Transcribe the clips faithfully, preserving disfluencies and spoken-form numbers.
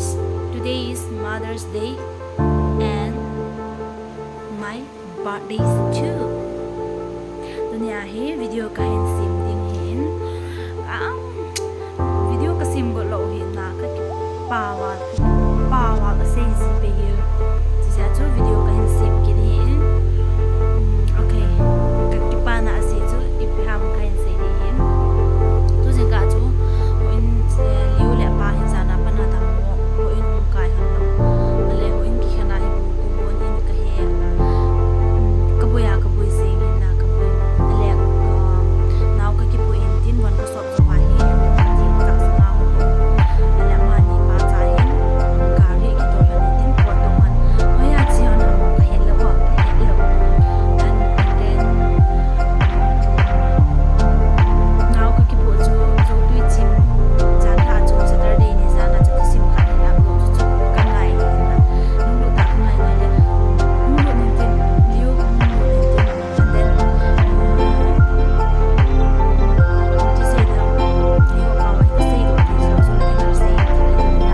Today is Mother's Day and my birthday too. Tunia hi video kahin sem ding hin. Um, video kasem got lou hi na kakipa val, pa val asei ji pei hi. Chijeh chun video kahin sem kit hi. Um, okay. Kakipa na ajeh chu ipi ham kahin sei ding hin. Tujing kah chu, houin, eh, Liu le apa hin jan a pat a dammo, houin hung kai hon lou. Ale houin kikhen a hi bu, bu bon in kahe. Kaboi a, kaboi jing in a, kaboi. Ale, ah, nao kakipu in tin von kasop jo a hi, kati tak sa nao. Ale amani pa cha in, gari kitol hon in tin pot dong hon. Hoiya che hon ham kahet lou, kahet lou. And, and then, nao kakipu chu, chu tui chim, jan tha chu Saturday ni jan a chu tui chim khat in a, chu chu kangai in a. Nunglut tah kangai ngai le. Nunglut nin tin, Liu nunglut nin tin. And then, ti sei da, Liu pa wan ti sei do, ti sei do, so le ti sei, ti sei do na.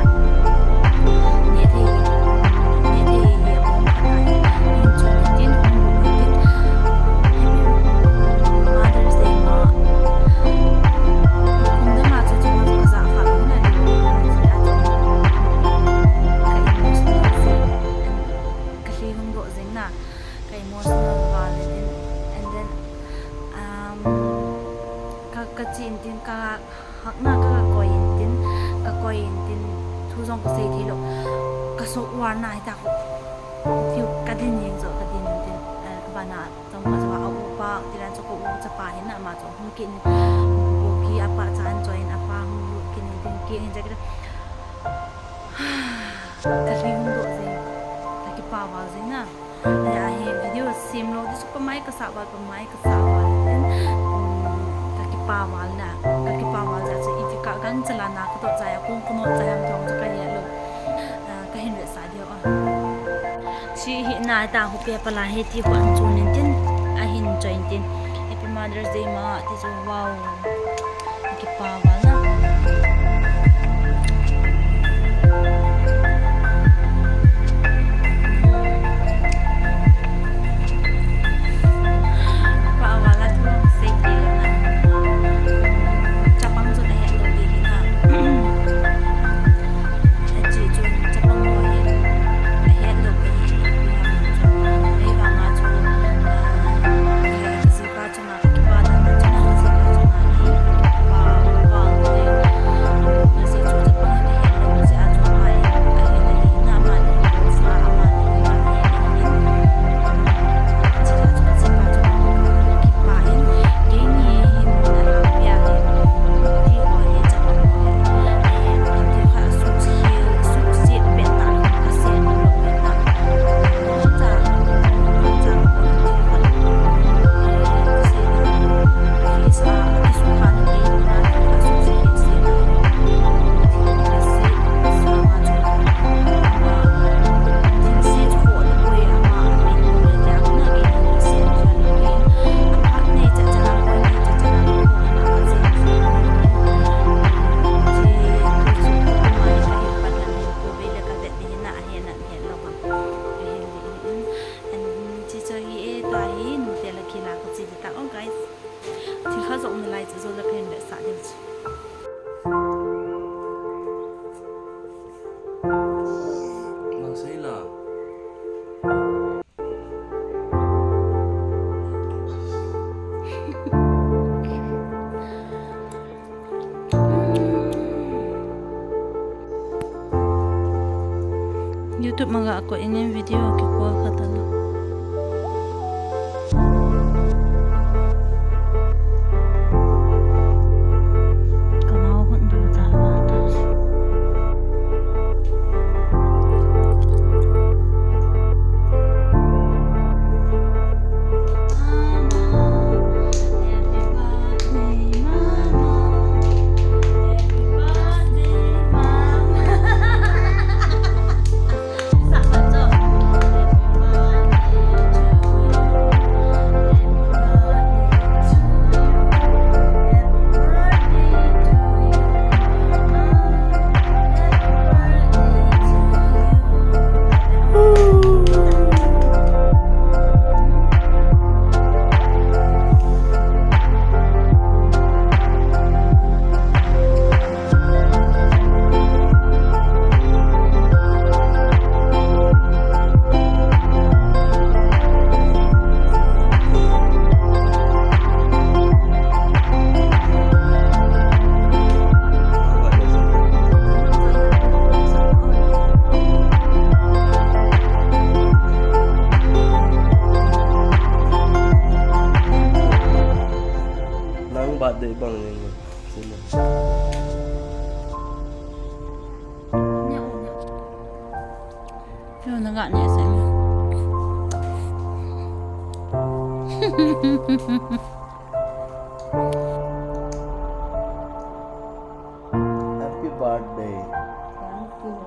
Ne thei, ne thei hi a bom khat a hi, in chu nin tin, nunglut nin tin. Happy Mother's Day, Ma. Kum dang a chu chu ma chu ka ja kha lou na ni, a chi a chu. Ka emotional jing, ka lhei hung doh jing na, ka emotional val in tin, and then, um, ka, ka chi in tin, ka hakna ka, ka koi in tin, ka koi in tin, thu jong ka sei thei lou, ka so war na hi ta ko. Tiu ka din jeng jo, ka din in tin, eh, ka bana, jong ka jo, a upa, ti dan jo ko u chapa hin na, ama jo, hung kit in, bu ki apa cha an join, apa hung lut kit in tin, ki in ja ki da. Ka lhei hung doh jeng, ka kipa val jeng na. Nia hi video sem lou, ti chu pamai ka sa val, pamai ka sa val. Then, um, ka kipa val na, ka kipa val ja chu iti ka gang chala na ka doh jai a, kong ka not jai ham thong chu ka he lou. Ah, ka hin vetsah diu a. Chi hi na ta hu pe pala hi ti hu an chu nin tin, a hin join tin. Happy Mother's Day, Ma, ti chu, wow. Kipa val na. Kipa val a thu sei te na. Chapang chu na het lou di hi na. Chi chu chapang lou hi. Na het lou di hi. Ei vang a chu, ah, Sipa chunga Chi chu hi e, tua hi, nu te la khi la ka chi di ta, oh, guys. Thil khat jong um nalai chu, jo la ka hin vetsah diu chu. Nang sei la. YouTube ma ga koi in video kikol khat a la. Ka nao hon du ta va ta. Ka ne sen. Happy birthday. Thank you.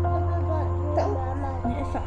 Happy birthday, Mama. Ne sa.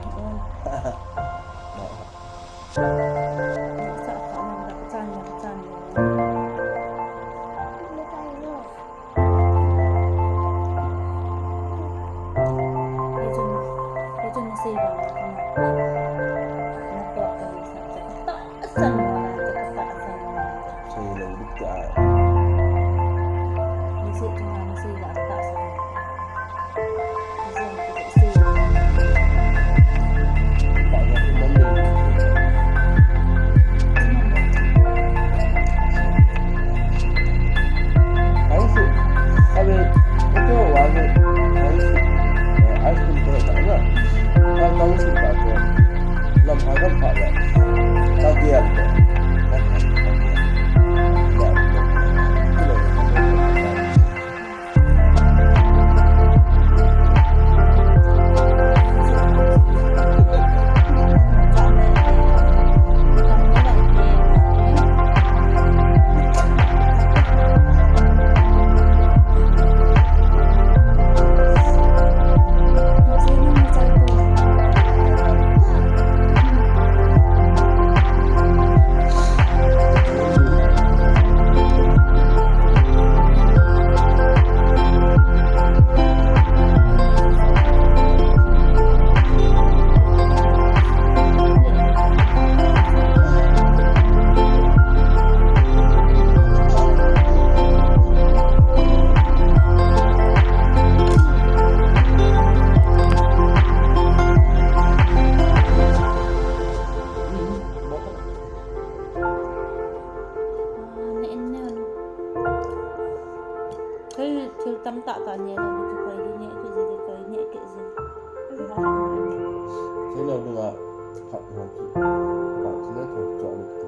Koi thil tamtah tah neh lou, koi neh kit ji, koi neh kit ji. Thil lo ding a, khat ho chu, khat chu le thil chu a le tu.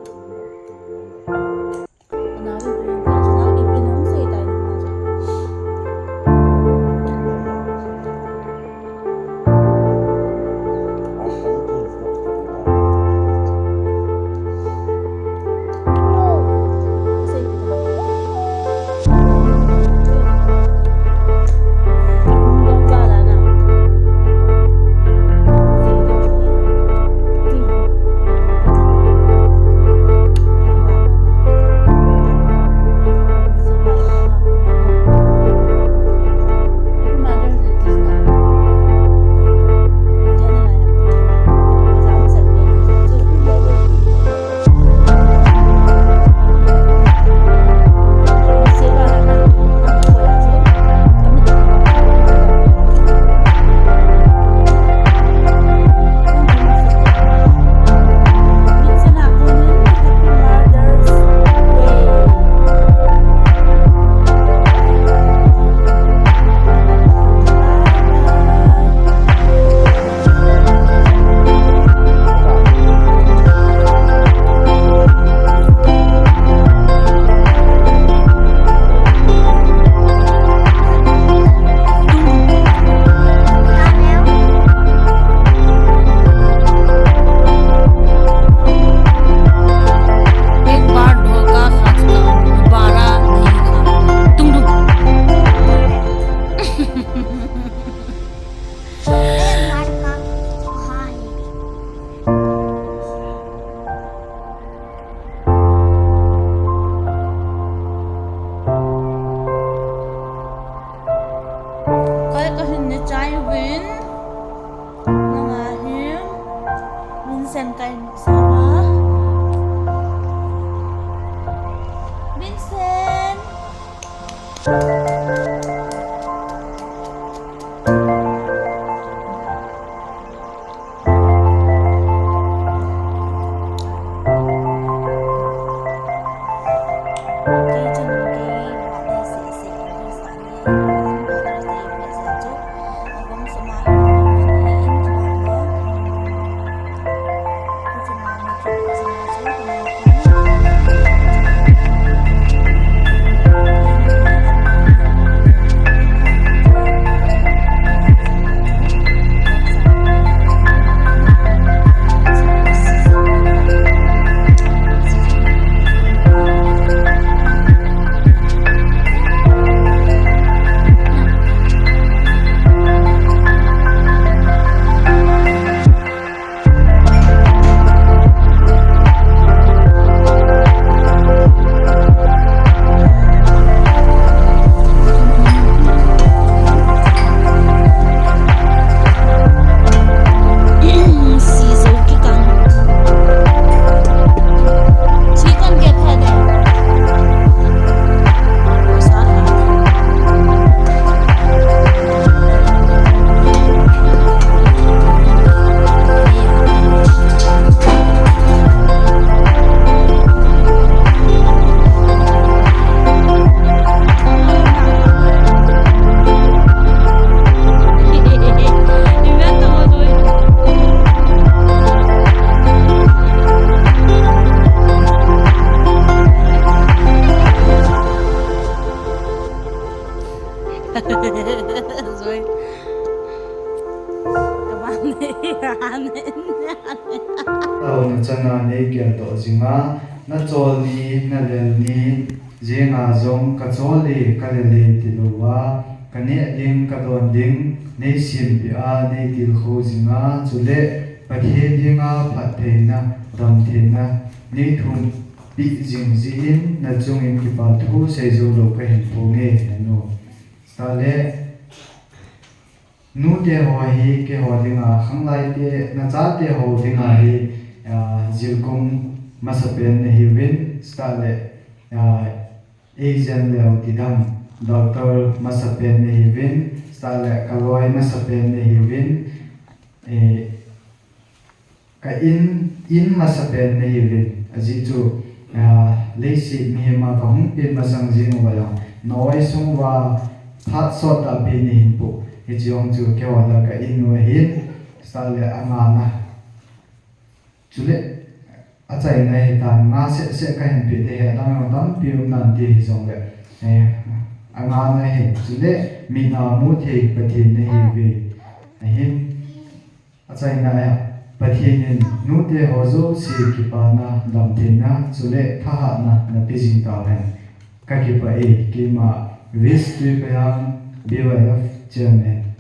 Koi ka hin ne chai uvin. Nanga hi Vincent kai nu sa. Vincent. Zoi. Kaban nei, amen. Taona chana nei geldoh jinga, nachol ni, nalel ni, jinga jong kachol e, kalel e tilouva, kaneh ding, kadon ding, nei sempeh a, nei tilkhou jinga, chule Pathen henga phattheina, damtheina, nei thum peh jing jeh in, nachungin kipa thu seijou lou kahin phonge, henu. Chule, nute ho hi keiho dinga, khanglai te, nachate ho dinga hi, ah, jilkum masapen nahiuvin, chule, ah, agent leu tidam, doctor masapen nahiuvin, chule kaloi masapen nahiuvin, eh, ka in, in masapen nahiuvin, ajeh chu, ah, leiset mihema kahung pen masang jing uva jong, na-oi sung uva phat sot tahpi nahin poh, hiche jong chu keiho lah ka in u ahin, chule angana. Chule, achaina hitan nga seh seh kahin peh ding, adang jong tampi um nante hijongle, eh, angana ahin, chule, mina muthei Pathen nahiuve, ahin. Achaina a, Pathen in nute ho jouse kipana, damtheina, chule thahatna napeh jing tauhen. Kakipah e, keima Vis Tuiphaihan, B Y F Chairman.